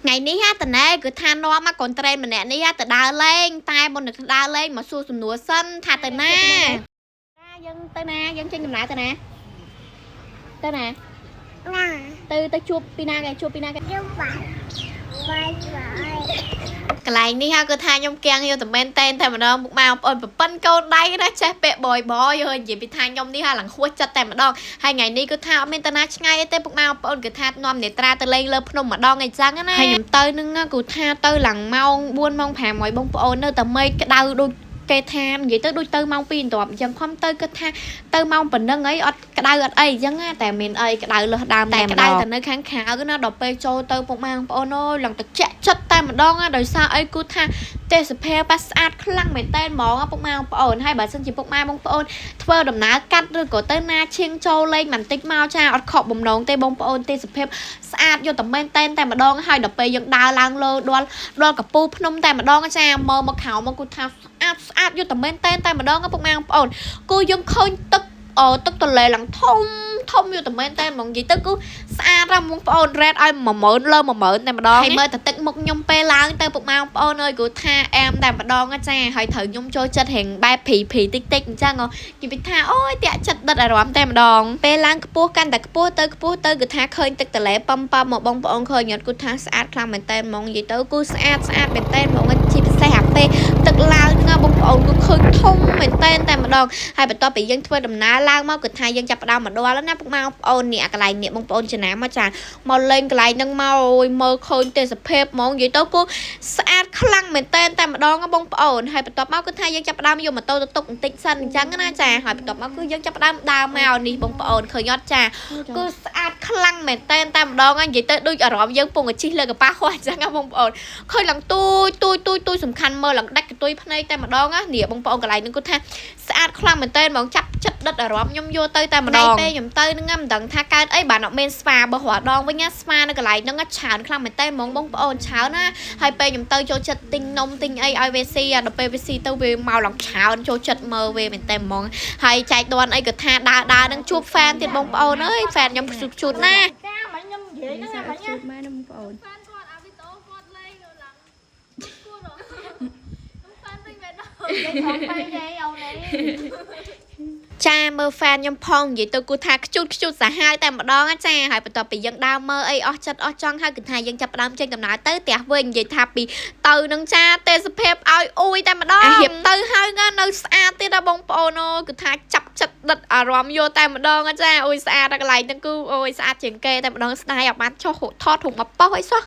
ថ្ងៃនេះហាតណែគឺថានាំមកកូនត្រេនម្នាក់នេះហាទៅដើរលេងតែមុននឹងដើរលេងមកសួរសំណួរសិនថាទៅណាយើងទៅណាយើងចេញដំណើរទៅណាទៅណា ណា ទៅទៅជួបពីណាគេជួបពីណាគេ យូបាយបាយបាយ កន្លែងនេះហាគឺថាខ្ញុំកៀងយកតែមែនតែនតែម្ដងពុកម៉ែបងប្អូនប្រពន្ធកូនដៃណាចេះពាក់បយបយហើយនិយាយពីថាខ្ញុំនេះហាឡើងហួសចិត្តតែម្ដងហើយថ្ងៃនេះគឺថាអត់មានតាណាឆ្ងាយអីទេពុកម៉ែបងប្អូនគឺថានាំនេត្រាទៅលេងលើភ្នំម្ដងអីចឹងណាហើយខ្ញុំទៅនឹងគឺថាទៅឡើងម៉ោង4ម៉ោង5ហើយបងប្អូននៅតែមេឃក្តៅដូចគេថានិយាយទៅដូចទៅម៉ោង2បន្ទាប់អញ្ចឹងខំទៅគិតថាទៅម៉ោងប៉ុណ្ណឹងអីអត់ក្តៅអត់អីអញ្ចឹងណាតែមានអីក្តៅលើសដើមតែក្តៅតែនៅខាងក្រៅណាដល់ពេលចូលទៅពុកម៉ែបងប្អូនអើយឡើងត្រជាក់ចិត្តតែម្ដងណាដោយសារអីគូថាទេសភាពបាស្អាតខ្លាំងមែនតើហ្មងពុកម៉ែបងប្អូនហើយបើសិនជាពុកម៉ែបងប្អូនធ្វើដំណើរកាត់ឬក៏ទៅណាឈៀងចូលលេងបន្តិចមកចាអត់ខកបំណងទេបងប្អូនទេសភាពស្អាតយកតែមែនតែនតែម្ដងហើយដល់ពេលយើងដើរឡើងលើដល់ដល់កពូភ្នំតែម្ដងចាមើលមកក្រៅមកគូថាស្អាតស្អាតយកតែមែនតែនតែម្ដងពុកម៉ែបងប្អូនគូយើងឃើញទឹកអទឹកទន្លេឡើងធំធំយកតែមែនតែនហ្មងនិយាយទៅគឺស្អាតណាស់បងប្អូនរ៉េតឲ្យ10000លើ10000តែម្ដងហើយមើលតែទឹកមុខខ្ញុំពេលឡើងទៅពុកម៉ែបងប្អូនអើយគឺថាអែមតែម្ដងចាហើយត្រូវខ្ញុំចូលចិត្តរៀងបែបភីភីតិចតិចអញ្ចឹងនិយាយថាអូយតាក់ចិត្តដិតអារម្មណ៍តែម្ដងពេលឡើងខ្ពស់កាន់តែខ្ពស់ទៅខ្ពស់ទៅគឺថាឃើញទឹកទន្លេប៉ំប៉ំមកបងប្អូនឃើញអត់គឺថាស្អាតខ្លាំងមែនតើហ្មងនិយាយទៅគឺស្អាតស្អាតមែនតើហ្មងជាពិសេសអាពេលទឹកឡើងហ្នឹងបងប្អូនគឺឃើញធំមែនតើតែម្ដងហើយបន្ទាប់ពីយើងធ្វើដំណើរឡើងមកគឺថាយើងចាប់ផ្ដើមមកដល់ណាពុកម៉ែបងប្អូននេះអាកន្លែងនេះបងប្អូនចំណាំមកចាមកលេងកន្លែងហ្នឹងមកអូយមើលឃើញទេសភាពហ្មងនិយាយទៅគឺស្អាតខ្លាំងមែនតើតែម្ដងបងប្អូនហើយបន្ទាប់មកគឺថាយើងចាប់ផ្ដើមយកម៉ូតូទៅទុកបន្តិចសិនអញ្ចឹងណាចាហើយបន្ទាប់មកគឺយើងចាប់ផ្ដើមដើរមកនេះបងប្អូនឃើញអត់ចាគឺស្អាតខ្លាំងមែនតើតែម្ដងនិយាយទៅដូចអារម្មណ៍យើងពងតែជិះលើកប៉ាល់ហោះអញ្ចឹងណាបងប្អូនឃើញឡើងទូចទូចទូចទូចសំខាន់មើលឡើងដាច់កន្ទុយភ្នែកតែម្ដងណានេះបងប្អូនកន្លែងហ្នឹងគឺថាស្អាតខ្លាំងមែនតើហ្មងចាប់ចិត្តដិតអារម្មណ៍ខ្ញុំយកទៅតែម្ដងពេលខ្ញុំទៅហ្នឹងមិនដឹងថាកើតអីបានអត់មានស្វាបើរាល់ដងវិញណាស្វានៅកន្លែងហ្នឹងច្រើនខ្លាំងមែនតើហ្មងបងប្អូនច្រើនណាហើយពេលខ្ញុំទៅចូលចិត្តទិញនំទិញអីឲ្យវាស៊ីដល់ពេលវាស៊ីទៅវាមកឡើងច្រើនចូលចិត្តមើលវាមែនតើហ្មងហើយចែកដនអីក៏ថាដើរដើរនឹងជួប fan ទៀតបងប្អូនអើយ fan ខ្ញុំខ្ជូតខ្ជូតណាស់ ចាមិញខ្ញុំនិយាយហ្នឹងណាមិញ ជួបម៉ែណាបងប្អូន fan គាត់អាវីដេអូគាត់លេងនៅឡើងគួររខ្ញុំ fan វិញមែនដល់ និយាយផងទៅទេអូនឯង ចាមើល fan ខ្ញុំផងនិយាយទៅគូថាខ្ជូតខ្ជូតសាហាវតែម្ដងណាចាហើយបន្ទាប់ពីយើងដើរមើលអីអស់ចិត្តអស់ចង់ហើយគឺថាយើងចាប់ផ្ដើមចេញដំណើរទៅផ្ទះវិញនិយាយថាពីទៅនឹងចាទេសភាពឲ្យអ៊ួយតែម្ដងអារៀបទៅហើយណានៅស្អាតទៀតណាបងប្អូនអូគឺថាចាប់ចិត្តដិតអារម្មណ៍យកតែម្ដងណាចាអូយស្អាតដល់កន្លែងហ្នឹងគឺអូយស្អាតជាងគេតែម្ដងស្ដាយអត់បានចុះថតរូបមកប៉ុស្អីសោះ។